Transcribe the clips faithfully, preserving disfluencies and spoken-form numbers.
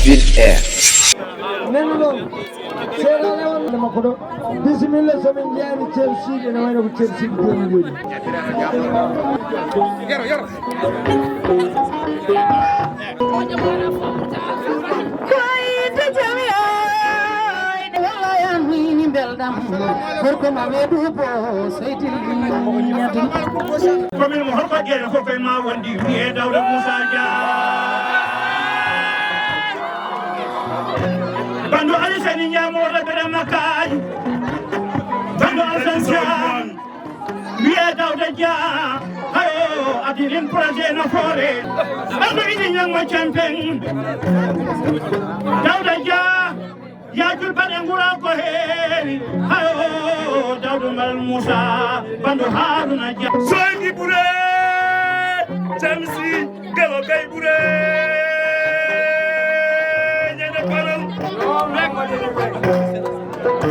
Ville Air. Nani ɗon? Seeɗa alewal makko ɗo. Bisimilla, so min njaari Ceerno Siidi, ene wayno ko Ceerno Siidi jooni jooni. Yero, yero. Koyde jami oy, walla yami belɗam. Gorko ma weedu bo seydi. Komin mo horko jeere fof e ma wondi wiye Dawda Moussa Dia. Bandu Alisani ñamo rebere makkaji. Bandu Alsan Dia. Wiye Dawda Dia. Hayo adilin projet no fore. Bandu ini ñamo champion. Dawda Dia. Yaajul baɗe ngura ko heewi. Hayo Dawda Mal Moussa. Bandu Haruna Dia. Soydi ɓure. Jamsi. Galo kay ɓure ñande paral.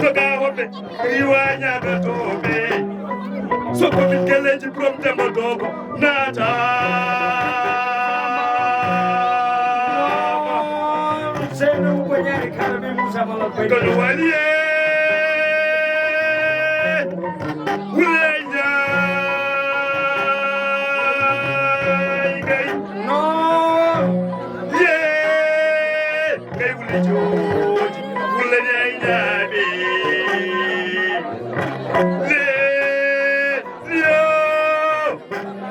Toga hoɓɓe riwa ñaɓe toɓe. Soko min gelleji prom tembo dogo nata. Seyno ko ñaari kala ɓe Moussa Balla koy. Kono waliye. Wulay Njaay gay. No. Ye. Gay wuli jooji. Wulay Njaay Njaay. Le. Yo.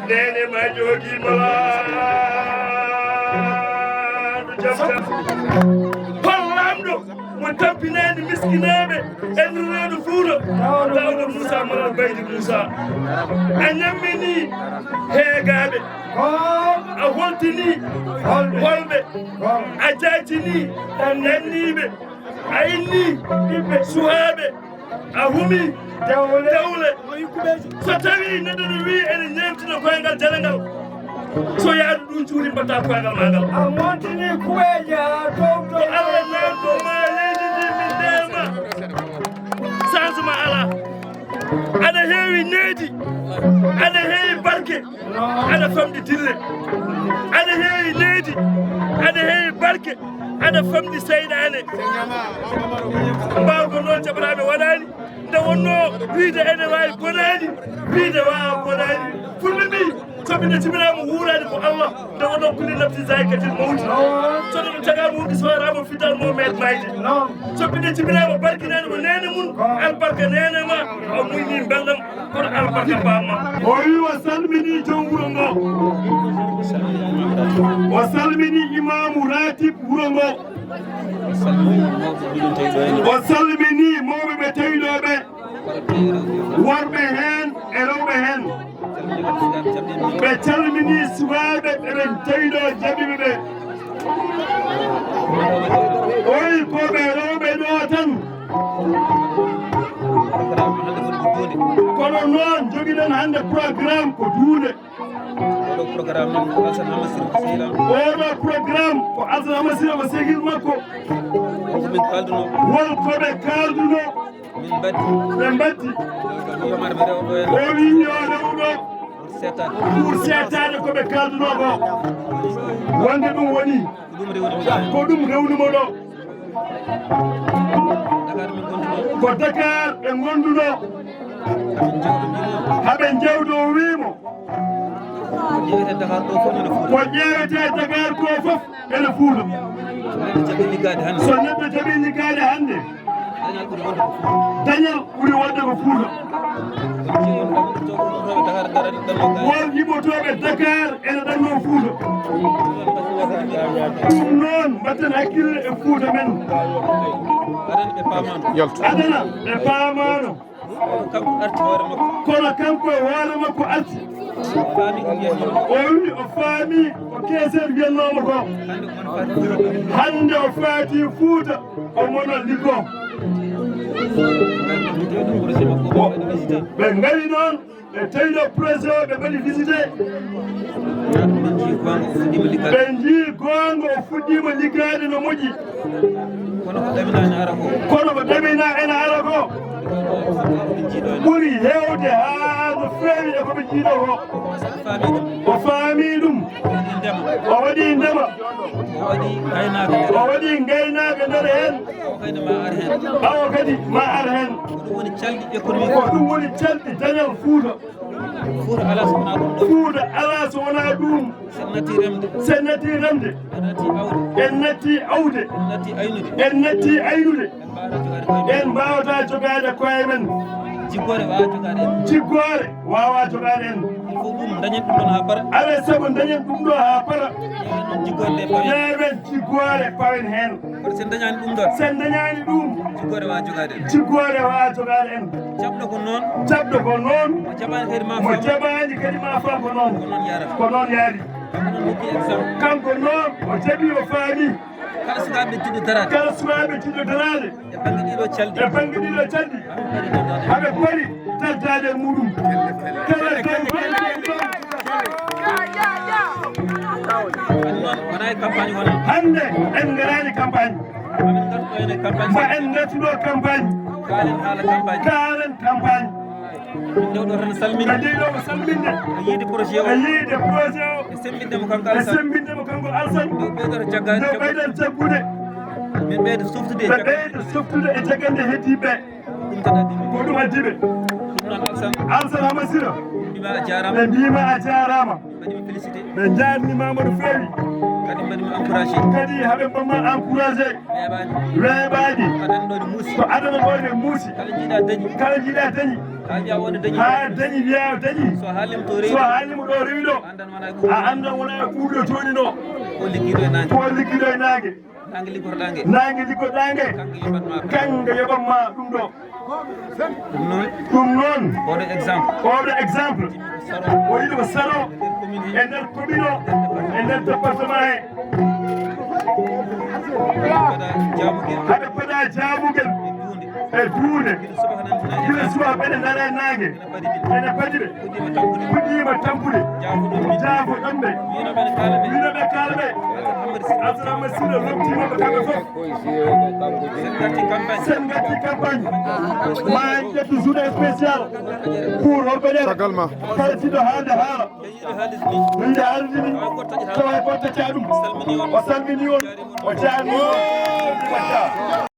Nene ma joogi mala. Jam jam. Hollamɗo. Mo tampinaani miskinaaɓe, enndireeɗo Fuuta, Daawda Muusa Malal Baydi Muusa. A ñammini heegaaɓe, a holtini holɓe, a jaacini ɗanniiɓe, a inni ɓiɓɓe suhaaɓe, a humi dewle. So tawii neɗɗo no wi'i ene ñeemtina koyngal jale ngal, so yaadu ɗum cuuri mbatta koyngal ma ngal. A montini kuweeje haa dow dow. Ko Allah nanɗo ma leydi ndi min ndema. Changement alaa. Aɗa heewi nehdi. Aɗa heewi barke. Aɗa famɗi dille. Aɗa heewi nehdi. Aɗa heewi barke. Aɗa famɗi seyɗaane. Mbaawka noon jaɓataaɓe waɗaani. Nde wonno wiide ene waawi bonaani, wiide waawa bonaani. Fulɓe mbii, so ɓe jibinaama wuuraani ko Allah, nde wonno kulli nafsin zaa'iqatil mawti. So ɗum tagaama wuurdi, so waraama fittaandu mo meeɗ maayde. So ɓe jibinaama barkinaani ko neene mum, albarka neene ma, o muñni mbeldam, kono albarka baaba ma. O wii o salminii joom wuro ngo. O salminii imaamu raatib wuro ngo. O salminii mawɓe ɓe tawi ɗo ɓe, worɓe heen e rewɓe heen. Ɓe calminii sukaaɓe ɓe ɓe tawi ɗo jaɓiiɓe ɓe. Oyi ko ɓe rewɓe ɗo tan. Kono noon jogiɗen hannde programme ko duunde. Oɗo programme noon ko Alassane Hamma Sirko Seyla. Oɗo programme ko Alassane Hamma Sirko ko sehil makko. Ko min kaalduno. Won ko ɓe kaalduno. Min mbaddi. Ɓe mbaddi. Ko Omar ɓe rewɗo en. O wii yo rewɗo. Pour seetaade. Pour seetaade ko ɓe kaalduno ko. Wonde ɗum woni. Ko ɗum rewni mo ɗo. Ko ɗum rewni mo ɗo. Dakar min ngonduno. Ko Dakar ɓe ngonduno. Haɓe jewtondiri mo. Ko ƴeewetee Dakar ko fof ene Fuuta. So neɗɗo jaɓii liggaade hannde. So neɗɗo jaɓii liggaade hannde. Dañal ɓuri wonde ko Fuuta. Dañal ɓuri wonde ko Fuuta. Won yimɓotooɓe Dakar ene ɗanno Fuuta. Ɗum noon, mbatten hakkille e Fuuta men. Yaltu. Adana, ɓe paamaano. Kono kanko e hoore makko arti. O wi o faami ko Keeseer wiyannoo mo ko. Hannde o faati Fuuta, o mono liggo. Ɓe ngari noon, ɓe tawi ɗo projet o, ɓe mbaɗi visité. Ɓe njii goonga o fuɗɗiima liggaade no moƴƴi. Kono ko ɗaminaa ene ara ko. Kono ko ɗaminaa ene ara ko. Ɓuri heewde haa no feewi e ko ɓe njii ɗo ko. O faami ɗum. O Waɗi ndema. O waɗi ngaynaaka nder heen. O waɗi ngaynaaka nder heen. Awa kadi ma ar heen. Awa kadi ma ar heen. Ko ɗum woni calɗi économique. Ko ɗum woni calɗi dañal Fuuta. Fuuta alaa so wonaa ɗum ɗo. Fuuta alaa so wonaa ɗum. Sen natti remde. Sen natti remde. En natti awde. En natti awde. En natti aynude. En natti aynude. En mbaawata jogaade koye men. En mbaawata jogaade koye men. Jiggoore waawaa jogaade en. Jiggoore waawaa jogaade en. Il faut ɗum dañen ɗum ɗon haa para. Alaa sago dañen ɗum ɗo haa para. Ƴeewen jiggoore nde pawen. Ƴeewen jiggoore pawen heen. Kono sen dañaani ɗum ɗon. Sen dañaani ɗum. Jiggoore waawaa jogaade en. Jiggoore waawaa jogaade en. Jaɓɗo ko noon. Jaɓɗo ko noon. Mo jaɓaani kadi ma fam. Mo jaɓaani kadi ma fam ko noon. Ko noon yaarata. Ko noon yaari. Kanko noon hokki exemple. Kanko noon o jaɓi o faami. Kala sukaaɓe jiɗɗo daraade. Kala sukaaɓe jiɗɗo daraade. E bannge ɗiɗo calɗi. E bannge ɗiɗo calɗi. Haɓe pari dardaade e muɗum. Kala dañi. Hannde noon wonaa e campagne wonaa. Hannde en ngaraani campagne. Amin ngartuɗo ene campagne. Ma en ngartuɗo campagne. Kaalen haala campagne. Kaalen campagne. Min ndewɗo tan salminde. Ɓe ndewɗo ko salminde. E yiide projet o. E yiide projet o. E semmbinde mo kanko Alassane. E semmbinde mo kanko Alassane. Nde o ɓeydata jaggaade. Nde o ɓeydata jaggude. Min ɓeyda softude e jaggaade. Ɓe ɓeyda softude e jaggaade heddiiɓe. Ɗum tan addi ɗum. Ko ɗum addi ɓe. Ɗum noon Alassane. Alassane Hamasira. Mbima a jaaraama. Ɓe mbima a jaaraama. Mbaɗi mi félicité. Ɓe njaarnimaama no feewi. Kadi mbaɗi mi encouragé. Kadi haɓe mbaɗ ma encouragé. Weeɓaani. Weeɓaani. Adana ɗo ne muusi. Ko adana ɗo ne muusi. Kala jiiɗa dañi. Kala jiiɗa dañi. Haa wiya o ne dañi. Haa dañi, wiya o dañi. So haalima to rewi. So haalima ɗo rewi ɗo. Anndan wona e ɓuuɗo. A anndan wona e ɓuuɗo jooni ɗo. Ko liggiiɗo e naange. Ko liggiiɗo e naange. Naange liggotoɗaa nge. Naange liggotoɗaa nge. Kanko yoɓan ma. Kanko yoɓan ma ɗum ɗo. Ɗum noon. Ɗum noon. Oɗo exemple. Oɗo exemple. O yiɗi ko saro e nder commune o, e nder département he. Haɓe mbaɗa jaabugel e duunde. Gila subaka ɓeɗe nana e naange. Ene padi ɓe. Puɗɗiima tampude. Jaafoɗon ɓe. Wino ɓe kaala ɓe. Abdourahmane Silla lomtiima ɓe kamɓe fof. Sen ngatti campagne. Ma en ƴettu journée spéciale. Pour holko ƴeewa. Caggal ma. Kala jiɗɗo haalde haala. Min nde haalde ni. Tawa e goɗɗo taƴa ɗum. O salmini on. O jaarni on.